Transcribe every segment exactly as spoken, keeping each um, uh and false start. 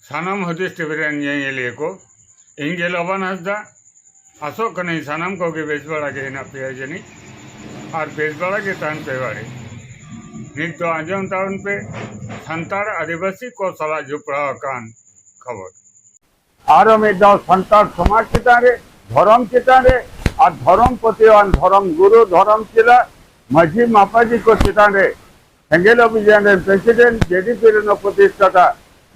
ᱥᱟᱱᱟᱢ ᱦᱩᱫᱤᱥ ᱴᱤᱵᱷᱤ ᱨᱮᱱ ᱧᱮᱧᱮᱞᱤᱭᱟᱹ ᱠᱚ, ᱤᱧ ᱜᱮ ᱞᱚᱵᱟᱱ ᱦᱟᱸᱥᱫᱟ᱾ ᱟᱥᱚᱜ ᱠᱟᱹᱱᱟᱹᱧ ᱥᱟᱱᱟᱢ ᱠᱚᱜᱮ ᱵᱮᱥ ᱵᱟᱲᱟ ᱜᱮ ᱦᱮᱱᱟᱜ ᱯᱮᱭᱟ ᱡᱟᱹᱱᱤᱡ, ᱟᱨ ᱵᱮᱥ ᱵᱟᱲᱟ ᱜᱮ ᱛᱟᱦᱮᱱ ᱯᱮ ᱵᱟᱲᱮ᱾ ᱱᱤᱛ ᱫᱚ ᱟᱸᱡᱚᱢ ᱛᱟᱵᱚᱱ ᱯᱮ ᱥᱟᱱᱛᱟᱲ ᱟᱹᱫᱤᱵᱟᱹᱥᱤ ᱠᱚ ᱥᱟᱞᱟᱜ ᱡᱚᱯᱲᱟᱣ ᱟᱠᱟᱱ ᱠᱷᱚᱵᱚᱨ᱾ ᱟᱨᱚ ᱢᱤᱫ ᱫᱷᱟᱣ ᱥᱟᱱᱛᱟᱲ ᱥᱚᱢᱟᱡᱽ ᱪᱮᱛᱟᱱ ᱨᱮ, ᱫᱷᱚᱨᱚᱢ ᱪᱮᱛᱟᱱ ᱨᱮ, ᱟᱨ ᱫᱷᱚᱨᱚᱢ ᱯᱟᱹᱛᱭᱟᱹᱣᱟᱱ ᱫᱷᱚᱨᱚᱢ ᱜᱩᱨᱩ, ᱫᱷᱚᱨᱚᱢ ᱪᱮᱞᱟ, ᱢᱟᱹᱡᱷᱤ ᱢᱟᱯᱟᱡᱤ ᱠᱚ ᱪᱮᱛᱟᱱ ᱨᱮ ᱥᱮᱸᱜᱮᱞ ᱚᱵᱷᱤᱡᱟᱱ ᱨᱮᱱ ᱯᱨᱮᱥᱤᱰᱮᱱᱴ, ᱡᱮᱰᱤᱯᱤ ᱨᱮᱱ ᱯᱨᱚᱛᱤᱥᱴᱷᱟᱛᱟ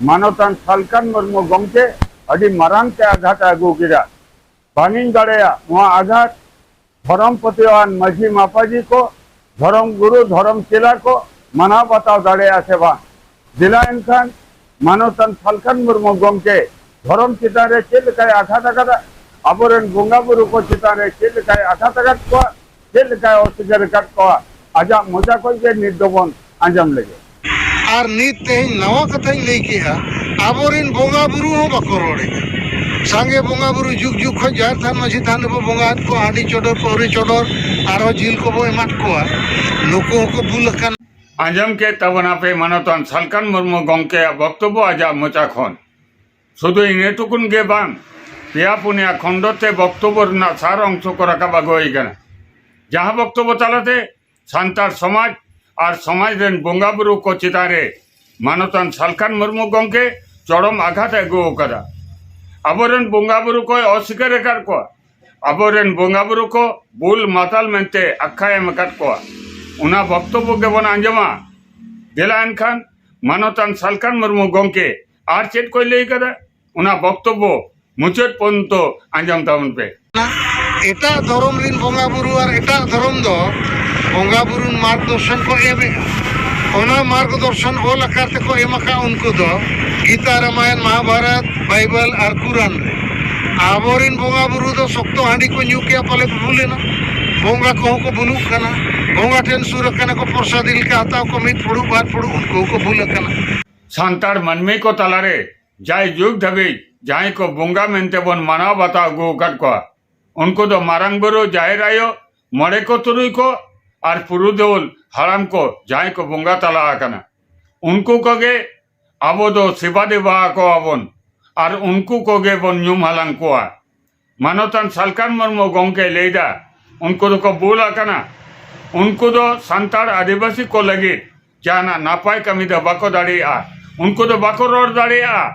ᱢᱟᱱᱚᱛᱟᱱ ᱥᱟᱞᱠᱷᱟᱱ ᱢᱩᱨᱢᱩ ᱜᱚᱢᱠᱮ ᱟᱹᱰᱤ ᱢᱟᱨᱟᱝ ᱛᱮ ᱟᱜᱷᱟᱛ ᱮ ᱟᱹᱜᱩ ᱠᱮᱫᱟ᱾ ᱵᱟᱝᱤᱧ ᱫᱟᱲᱮᱭᱟᱜ ᱱᱚᱣᱟ ᱟᱜᱷᱟᱛ᱾ ᱫᱷᱚᱨᱚᱢ ᱯᱟᱹᱛᱭᱟᱹᱣᱟᱱ ᱢᱟᱹᱡᱷᱤ ᱢᱟᱯᱟᱡᱤ ᱠᱚ, ᱫᱷᱚᱨᱚᱢ ᱜᱩᱨᱩ, ᱫᱷᱚᱨᱚᱢ ᱪᱮᱞᱟ ᱠᱚ ᱢᱟᱱᱟᱣ ᱵᱟᱛᱟᱣ ᱫᱟᱲᱮᱭᱟᱜᱼᱟ ᱥᱮ ᱵᱟᱝ? ᱫᱮᱞᱟ ᱮᱱᱠᱷᱟᱱ ᱢᱟᱱᱚᱛᱟᱱ ᱥᱟᱞᱠᱷᱟᱱ ᱢᱩᱨᱢᱩ ᱜᱚᱢᱠᱮ ᱫᱷᱚᱨᱚᱢ ᱪᱮᱛᱟᱱ ᱨᱮ ᱪᱮᱫ ᱞᱮᱠᱟᱭ ᱟᱜᱷᱟᱛ ᱟᱠᱟᱫᱟ, ᱟᱵᱚᱨᱮᱱ ᱵᱚᱸᱜᱟ ᱵᱩᱨᱩ ᱠᱚ ᱪᱮᱛᱟᱱ ᱨᱮ ᱪᱮᱫ ᱞᱮᱠᱟᱭ ᱟᱜᱷᱟᱛ ᱟᱠᱟᱫ ᱠᱚᱣᱟ, ᱪᱮᱫ ᱞᱮᱠᱟᱭ ᱚᱥᱤᱠᱟᱹᱨ ᱟᱠᱟᱫ ᱠᱚᱣᱟ, ᱟᱡᱟᱜ ᱢᱚᱪᱟ ᱠᱷᱚᱱ ᱜᱮ ᱱᱤᱛ ᱫᱚᱵᱚᱱ ᱟᱸᱡᱚᱢ ᱞᱮᱜᱮ᱾ ᱟᱨ ᱱᱤᱛ ᱛᱮᱦᱮᱧ ᱱᱟᱣᱟ ᱠᱟᱛᱷᱟᱧ ᱞᱟᱹᱭ ᱠᱮᱜᱼᱟ, ᱟᱵᱚᱨᱮᱱ ᱵᱚᱸᱜᱟ ᱵᱩᱨᱩ ᱦᱚᱸ ᱵᱟᱠᱚ ᱨᱚᱲᱮᱜᱼᱟ᱾ ᱥᱟᱸᱜᱮ ᱵᱚᱸᱜᱟ ᱵᱩᱨᱩ ᱡᱩᱜᱽ ᱡᱩᱜᱽ ᱠᱷᱚᱱ ᱡᱟᱦᱮᱨ ᱛᱷᱟᱱ ᱢᱟᱹᱡᱷᱤ ᱛᱷᱟᱱ ᱨᱮᱵᱚ ᱵᱚᱸᱜᱟ ᱟᱫ ᱠᱚᱣᱟ, ᱦᱟᱺᱰᱤ ᱪᱚᱰᱚᱨ, ᱯᱟᱹᱣᱨᱟᱹ ᱪᱚᱰᱚᱨ, ᱟᱨᱦᱚᱸ ᱡᱤᱞ ᱠᱚᱵᱚ ᱮᱢᱟᱫ ᱠᱚᱣᱟ, ᱱᱩᱠᱩ ᱦᱚᱸᱠᱚ ᱵᱷᱩᱞ ᱟᱠᱟᱱᱟ᱾ ᱟᱸᱡᱚᱢ ᱠᱮᱫ ᱛᱟᱵᱚᱱᱟᱯᱮ ᱢᱟᱱᱚᱛᱟᱱ ᱥᱟᱞᱠᱷᱟᱱ ᱢᱩᱨᱢᱩ ᱜᱚᱢᱠᱮᱭᱟᱜ ᱵᱚᱠᱛᱚᱵᱵᱚ ᱟᱡᱟᱜ ᱢᱚᱪᱟ ᱠᱷᱚᱱ᱾ ᱥᱩᱫᱷᱩ ᱤᱱᱟᱹ ᱴᱩᱠᱩᱱ ᱜᱮ ᱵᱟᱝ, ᱯᱮᱭᱟ ᱯᱩᱱᱭᱟ ᱠᱷᱚᱱᱰᱚ ᱛᱮ ᱵᱚᱠᱛᱚᱵᱵᱚ ᱨᱮᱱᱟᱜ ᱥᱟᱨ ᱚᱝᱥᱚ ᱠᱚ ᱨᱟᱠᱟᱵ ᱟᱹᱜᱩ ᱦᱩᱭ ᱠᱟᱱᱟ, ᱡᱟᱦᱟᱸ ᱵᱚᱠᱛᱚᱵᱵᱚ ᱛᱟᱞᱟᱛᱮ ᱥᱟᱱᱛᱟᱲ ᱥᱚᱢᱟᱡᱽ ᱟᱨ ᱥᱚᱢᱟᱡᱽ ᱨᱮᱱ ᱵᱚᱸᱜᱟ ᱵᱩᱨᱩ ᱠᱚ ᱪᱮᱛᱟᱱ ᱨᱮ ᱢᱟᱱᱚᱛᱟᱱ ᱥᱟᱞᱠᱷᱟᱱ ᱢᱩᱨᱢᱩ ᱜᱚᱢᱠᱮ ᱪᱚᱲᱚᱢ ᱟᱜᱷᱟᱛ ᱮ ᱟᱹᱜᱩ ᱟᱠᱟᱫᱟ᱾ ᱟᱵᱚᱨᱮᱱ ᱵᱚᱸᱜᱟ ᱵᱩᱨᱩ ᱠᱚᱭ ᱚᱥᱤᱠᱟᱹᱨ ᱟᱠᱟᱫ ᱠᱚᱣᱟ᱾ ᱟᱵᱚᱨᱮᱱ ᱵᱚᱸᱜᱟ ᱵᱩᱨᱩ ᱠᱚ ᱵᱩᱞ ᱢᱟᱛᱟᱞ ᱢᱮᱱᱛᱮ ᱟᱠᱷᱟᱭ ᱮᱢ ᱟᱠᱟᱫ ᱠᱚᱣᱟ᱾ ᱚᱱᱟ ᱵᱚᱠᱛᱚᱵᱵᱚ ᱜᱮᱵᱚᱱ ᱟᱸᱡᱚᱢᱟ᱾ ᱫᱮᱞᱟ ᱮᱱᱠᱷᱟᱱ ᱢᱟᱱᱚᱛᱟᱱ ᱥᱟᱞᱠᱷᱟᱱ ᱢᱩᱨᱢᱩ ᱜᱚᱢᱠᱮ ᱟᱨ ᱪᱮᱫ ᱠᱚᱭ ᱞᱟᱹᱭ ᱠᱟᱫᱟ, ᱚᱱᱟ ᱵᱚᱠᱛᱚᱵᱵᱚ ᱢᱩᱪᱟᱹᱫ ᱯᱚᱨᱡᱚᱱᱛᱚ ᱟᱸᱡᱚᱢ ᱛᱟᱵᱚᱱ ᱯᱮ᱾ ᱮᱴᱟᱜ ᱫᱷᱚᱨᱚᱢ ᱨᱮᱱ ᱵᱚᱸᱜᱟ ᱵᱩᱨᱩ ᱟᱨ ᱮᱴᱟᱜ ᱫᱷᱚᱨᱚᱢ ᱫᱚ ᱵᱚᱸᱜᱟ ᱵᱩᱨᱩ ᱢᱟᱨᱜᱽᱫᱚᱨᱥᱚᱱ ᱠᱚ ᱮᱢᱮᱜᱼᱟ᱾ ᱚᱱᱟ ᱢᱟᱨᱜᱽᱫᱚᱨᱥᱚᱱ ᱚᱞ ᱟᱠᱟᱨ ᱛᱮᱠᱚ ᱮᱢ ᱟᱠᱟᱫ ᱩᱱᱠᱩ ᱫᱚ ᱜᱤᱛᱟ, ᱨᱟᱢᱟᱭᱚᱱ, ᱢᱚᱦᱟᱵᱷᱟᱨᱚᱛ, ᱵᱟᱭᱵᱮᱞ ᱟᱨ ᱠᱩᱨᱟᱱ ᱨᱮ᱾ ᱟᱵᱚᱨᱮᱱ ᱵᱚᱸᱜᱟ ᱵᱩᱨᱩ ᱫᱚ ᱥᱚᱠᱛᱚ ᱦᱟᱺᱰᱤ ᱠᱚ ᱧᱩ ᱠᱮᱜᱼᱟ, ᱯᱟᱞᱮ ᱠᱚ ᱵᱷᱩᱞ ᱮᱱᱟ᱾ ᱵᱚᱸᱜᱟ ᱠᱚᱦᱚᱸ ᱠᱚ ᱵᱩᱞᱩᱜ ᱠᱟᱱᱟ, ᱵᱚᱸᱜᱟ ᱴᱷᱮᱱ ᱥᱩᱨ ᱟᱠᱟᱱᱟ ᱠᱚ, ᱯᱨᱚᱥᱟᱫᱤ ᱞᱮᱠᱟ ᱦᱟᱛᱟᱣ ᱠᱚ ᱢᱤᱫ ᱯᱷᱩᱲᱩᱜ ᱵᱟᱨ ᱯᱷᱩᱲᱩᱜ, ᱩᱱᱠᱩ ᱦᱚᱸᱠᱚ ᱵᱷᱩᱞ ᱟᱠᱟᱱᱟ᱾ ᱥᱟᱱᱛᱟᱲ ᱢᱟᱹᱱᱢᱤ ᱠᱚ ᱛᱟᱞᱟᱨᱮ ᱡᱟᱭ ᱡᱩᱜᱽ ᱫᱷᱟᱹᱵᱤᱡ ᱡᱟᱦᱟᱸᱭ ᱠᱚ ᱵᱚᱸᱜᱟ ᱢᱮᱱᱛᱮ ᱵᱚᱱ ᱢᱟᱱᱟᱣ ᱵᱟᱛᱟᱣ ᱟᱹᱜᱩ ᱟᱠᱟᱫ ᱠᱚᱣᱟ, ᱩᱱᱠᱩ ᱫᱚ ᱢᱟᱨᱟᱝ ᱵᱩᱨᱩ, ᱡᱟᱦᱮᱨ ᱟᱭᱳ, ᱢᱚᱬᱮ ᱠᱚ ᱛᱩᱨᱩᱭ ᱠᱚ ᱟᱨ ᱯᱩᱨᱩᱫᱷᱩᱞ ᱦᱟᱲᱟᱢ ᱠᱚ ᱡᱟᱦᱟᱸᱭ ᱠᱚ ᱵᱚᱸᱜᱟ ᱛᱟᱞᱟ ᱟᱠᱟᱱᱟ, ᱩᱱᱠᱩ ᱠᱚᱜᱮ ᱟᱵᱚ ᱫᱚ ᱥᱮᱵᱟ ᱫᱮᱵᱟ ᱟᱠᱚᱣᱟᱵᱚᱱ ᱟᱨ ᱩᱱᱠᱩ ᱠᱚᱜᱮ ᱵᱚᱱ ᱧᱩᱢ ᱦᱟᱞᱟᱝ ᱠᱚᱣᱟ᱾ ᱢᱟᱱᱚᱛᱟᱱ ᱥᱟᱞᱠᱷᱟᱱ ᱢᱩᱨᱢᱩ ᱜᱚᱢᱠᱮ ᱞᱟᱹᱭᱫᱟ, ᱩᱱᱠᱩ ᱫᱚᱠᱚ ᱵᱩᱞ ᱟᱠᱟᱱᱟ, ᱩᱱᱠᱩ ᱫᱚ ᱥᱟᱱᱛᱟᱲ ᱟᱹᱫᱤᱵᱟᱹᱥᱤ ᱠᱚ ᱞᱟᱹᱜᱤᱫ ᱡᱟᱦᱟᱱᱟᱜ ᱱᱟᱯᱟᱭ ᱠᱟᱹᱢᱤ ᱫᱚ ᱵᱟᱠᱚ ᱫᱟᱲᱮᱭᱟᱜᱼᱟ, ᱩᱱᱠᱩ ᱫᱚ ᱵᱟᱠᱚ ᱨᱚᱲ ᱫᱟᱲᱮᱭᱟᱜᱼᱟ᱾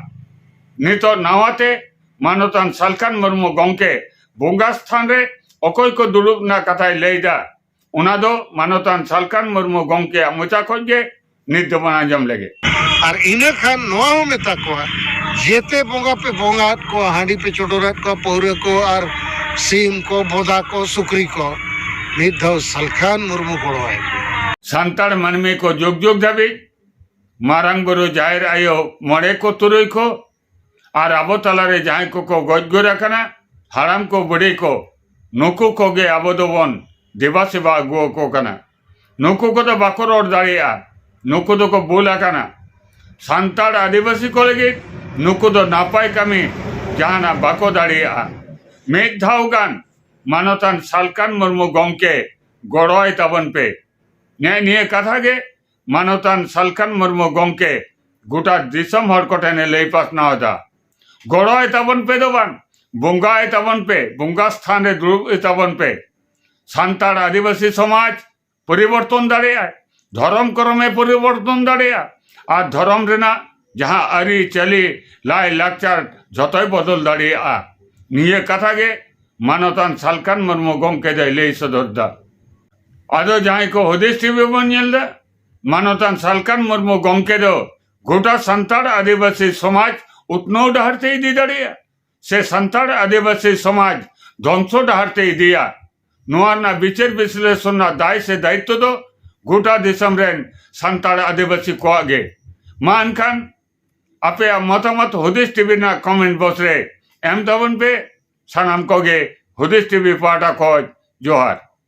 ᱱᱤᱛᱚᱜ ᱱᱟᱣᱟᱛᱮ ᱢᱟᱱᱚᱛᱟᱱ ᱥᱟᱞᱠᱷᱟᱱ ᱢᱩᱨᱢᱩ ᱜᱚᱢᱠᱮ ᱵᱚᱸᱜᱟ ᱥᱛᱷᱟᱱ ᱨᱮ ᱚᱠᱚᱭ ᱠᱚ ᱫᱩᱲᱩᱵ ᱨᱮᱱᱟᱜ ᱠᱟᱛᱷᱟᱭ ᱞᱟᱹᱭᱫᱟ, ᱚᱱᱟ ᱫᱚ ᱢᱟᱱᱚᱛᱟᱱ ᱥᱟᱞᱠᱷᱟᱱ ᱢᱩᱨᱢᱩ ᱜᱚᱢᱠᱮᱭᱟᱜ ᱢᱚᱪᱟ ᱠᱷᱚᱱ ᱜᱮ ᱱᱤᱛ ᱫᱚᱵᱚᱱ ᱟᱸᱡᱚᱢ ᱞᱮᱜᱮ᱾ ᱟᱨ ᱤᱱᱟᱹ ᱠᱷᱟᱱ ᱱᱚᱣᱟ ᱦᱚᱸ ᱢᱮᱛᱟ ᱠᱚᱣᱟ, ᱡᱮᱛᱮ ᱵᱚᱸᱜᱟ ᱯᱮ ᱵᱚᱸᱜᱟᱫ ᱠᱚᱣᱟ, ᱦᱟᱺᱰᱤ ᱯᱮ ᱪᱚᱰᱚᱨᱟᱫ ᱠᱚᱣᱟ, ᱯᱟᱹᱣᱨᱟᱹ ᱠᱚ ᱟᱨ ᱥᱤᱢ ᱠᱚ, ᱵᱚᱫᱟ ᱠᱚ, ᱥᱩᱠᱨᱤ ᱠᱚ, ᱢᱤᱫ ᱫᱷᱟᱣ ᱥᱟᱞᱠᱷᱟᱱ ᱢᱩᱨᱢᱩ ᱜᱚᱲᱚᱣᱟᱭ ᱯᱮ᱾ ᱥᱟᱱᱛᱟᱲ ᱢᱟᱹᱱᱢᱤ ᱠᱚ ᱡᱩᱜᱽ ᱡᱩᱜᱽ ᱫᱷᱟᱹᱵᱤᱡ ᱢᱟᱨᱟᱝ ᱵᱩᱨᱩ, ᱡᱟᱦᱮᱨ ᱟᱭᱳ, ᱢᱚᱬᱮ ᱠᱚ, ᱛᱩᱨᱩᱭ ᱠᱚ ᱟᱨ ᱟᱵᱚ ᱛᱟᱞᱟᱨᱮ ᱡᱟᱦᱟᱸᱭ ᱠᱚᱠᱚ ᱜᱚᱡ ᱜᱩᱨ ᱟᱠᱟᱱᱟ, ᱦᱟᱲᱟᱢ ᱠᱚ, ᱵᱩᱰᱷᱤ ᱠᱚ, ᱱᱩᱠᱩ ᱠᱚᱜᱮ ᱟᱵᱚ ᱫᱚᱵᱚᱱ ᱫᱮᱵᱟ ᱥᱮᱵᱟ ᱟᱹᱜᱩ ᱟᱠᱚ ᱠᱟᱱᱟ᱾ ᱱᱩᱠᱩ ᱠᱚᱫᱚ ᱵᱟᱠᱚ ᱨᱚᱲ ᱫᱟᱲᱮᱭᱟᱜᱼᱟ, ᱱᱩᱠᱩ ᱫᱚᱠᱚ ᱵᱩᱞ ᱟᱠᱟᱱᱟ᱾ ᱥᱟᱱᱛᱟᱲ ᱟᱹᱫᱤᱵᱟᱹᱥᱤ ᱠᱚ ᱞᱟᱹᱜᱤᱫ ᱱᱩᱠᱩ ᱫᱚ ᱱᱟᱯᱟᱭ ᱠᱟᱹᱢᱤ ᱡᱟᱦᱟᱱᱟᱜ ᱵᱟᱠᱚ ᱫᱟᱲᱮᱭᱟᱜᱼᱟ᱾ ᱢᱤᱫ ᱫᱷᱟᱣ ᱜᱟᱱ ᱢᱟᱱᱚᱛᱟᱱ ᱥᱟᱞᱠᱷᱟᱱ ᱢᱩᱨᱢᱩ ᱜᱚᱢᱠᱮ ᱜᱚᱲᱚᱣᱟᱭ ᱛᱟᱵᱚᱱ ᱯᱮ᱾ ᱱᱮᱜᱼᱮ ᱱᱤᱭᱟᱹ ᱠᱟᱛᱷᱟ ᱜᱮ ᱢᱟᱱᱚᱛᱟᱱ ᱥᱟᱞᱠᱷᱟᱱ ᱢᱩᱨᱢᱩ ᱜᱚᱢᱠᱮ ᱜᱚᱴᱟ ᱫᱤᱥᱚᱢ ᱦᱚᱲ ᱠᱚᱴᱷᱮᱱ ᱮ ᱞᱟᱹᱭ ᱯᱟᱥᱱᱟᱣ ᱮᱫᱟ᱾ ᱜᱚᱲᱚ ᱟᱭ ᱛᱟᱵᱚᱱ ᱯᱮ ᱫᱚ ᱵᱟᱝ, ᱵᱚᱸᱜᱟ ᱟᱭ ᱛᱟᱵᱚᱱ ᱯᱮ, ᱵᱚᱸᱜᱟ ᱥᱛᱷᱟᱱ ᱨᱮ ᱫᱩᱲᱩᱵ ᱮ ᱛᱟᱵᱚᱱ ᱯᱮ᱾ ᱥᱟᱱᱛᱟᱲ ᱟᱹᱫᱤᱵᱟᱹᱥᱤ ᱥᱚᱢᱟᱡᱽ ᱯᱚᱨᱤᱵᱚᱨᱛᱚᱱ ᱫᱟᱲᱮᱭᱟᱜᱼᱟᱭ, ᱫᱷᱚᱨᱚᱢ ᱠᱚᱨᱚᱢᱮ ᱯᱚᱨᱤᱵᱚᱨᱛᱚᱱ ᱫᱟᱲᱮᱭᱟᱜᱼᱟ, ᱟᱨ ᱫᱷᱚᱨᱚᱢ ᱨᱮᱱᱟᱜ ᱡᱟᱦᱟᱸ ᱟᱹᱨᱤᱪᱟᱹᱞᱤ, ᱞᱟᱭ ᱞᱟᱠᱪᱟᱨ ᱡᱷᱚᱛᱚᱭ ᱵᱚᱫᱚᱞ ᱫᱟᱲᱮᱭᱟᱜᱼᱟ᱾ ᱱᱤᱭᱟᱹ ᱠᱟᱛᱷᱟ ᱜᱮ ᱢᱟᱱᱚᱛᱟᱱ ᱥᱟᱞᱠᱷᱟᱱ ᱢᱩᱨᱢᱩ ᱜᱚᱢᱠᱮ ᱫᱚᱭ ᱞᱟᱹᱭ ᱥᱚᱫᱚᱨ ᱮᱫᱟ᱾ ᱟᱫᱚ ᱡᱟᱦᱟᱸᱭ ᱠᱚ ᱦᱩᱫᱤᱥ ᱴᱤᱵᱷᱤ ᱵᱚᱱ ᱧᱮᱞ ᱮᱫᱟ, ᱢᱟᱱᱚᱛᱟᱱ ᱥᱟᱞᱠᱷᱟᱱ ᱢᱩᱨᱢᱩ ᱜᱚᱢᱠᱮ ᱫᱚ ᱜᱚᱴᱟ ᱥᱟᱱᱛᱟᱲ ᱟᱹᱫᱤᱵᱟᱹᱥᱤ ᱥᱚᱢᱟᱡᱽ ᱩᱛᱱᱟᱹᱣ ᱰᱟᱦᱟᱨ ᱛᱮ ᱤᱫᱤ ᱫᱟᱲᱮᱭᱟᱜᱼᱟ, ᱥᱮ ᱥᱟᱱᱛᱟᱲ ᱟᱹᱫᱤᱵᱟᱹᱥᱤ ᱥᱚᱢᱟᱡᱽ ᱫᱷᱚᱝᱥᱚ ᱰᱟᱦᱟᱨ ᱛᱮ ᱤᱫᱤᱭᱟ? ᱱᱚᱣᱟ ᱨᱮᱱᱟᱜ ᱵᱤᱪᱟᱹᱨ ᱵᱤᱥᱞᱮᱥᱚᱱ ᱨᱮᱱᱟᱜ ᱫᱟᱭ ᱥᱮ ᱫᱟᱭᱤᱛᱛᱚ ᱫᱚ ᱜᱚᱴᱟ ᱫᱤᱥᱚᱢ ᱨᱮᱱ ᱥᱟᱱᱛᱟᱲ ᱟᱹᱫᱤᱵᱟᱹᱥᱤ ᱠᱚᱣᱟᱜ ᱜᱮ᱾ ᱢᱟ ᱮᱱᱠᱷᱟᱱ ᱟᱯᱮᱭᱟᱜ ᱢᱚᱛᱟᱢᱚᱛ ᱦᱩᱫᱤᱥ ᱴᱤᱵᱷᱤ ᱨᱮᱱᱟᱜ ᱠᱚᱢᱮᱱᱴ ᱵᱚᱠᱥ ᱨᱮ ᱮᱢ ᱛᱟᱵᱚᱱ ᱯᱮ᱾ ᱥᱟᱱᱟᱢ ᱠᱚᱜᱮ ᱦᱩᱫᱤᱥ ᱴᱤᱵᱷᱤ ᱯᱟᱦᱴᱟ ᱠᱷᱚᱱ ᱡᱚᱦᱟᱨ᱾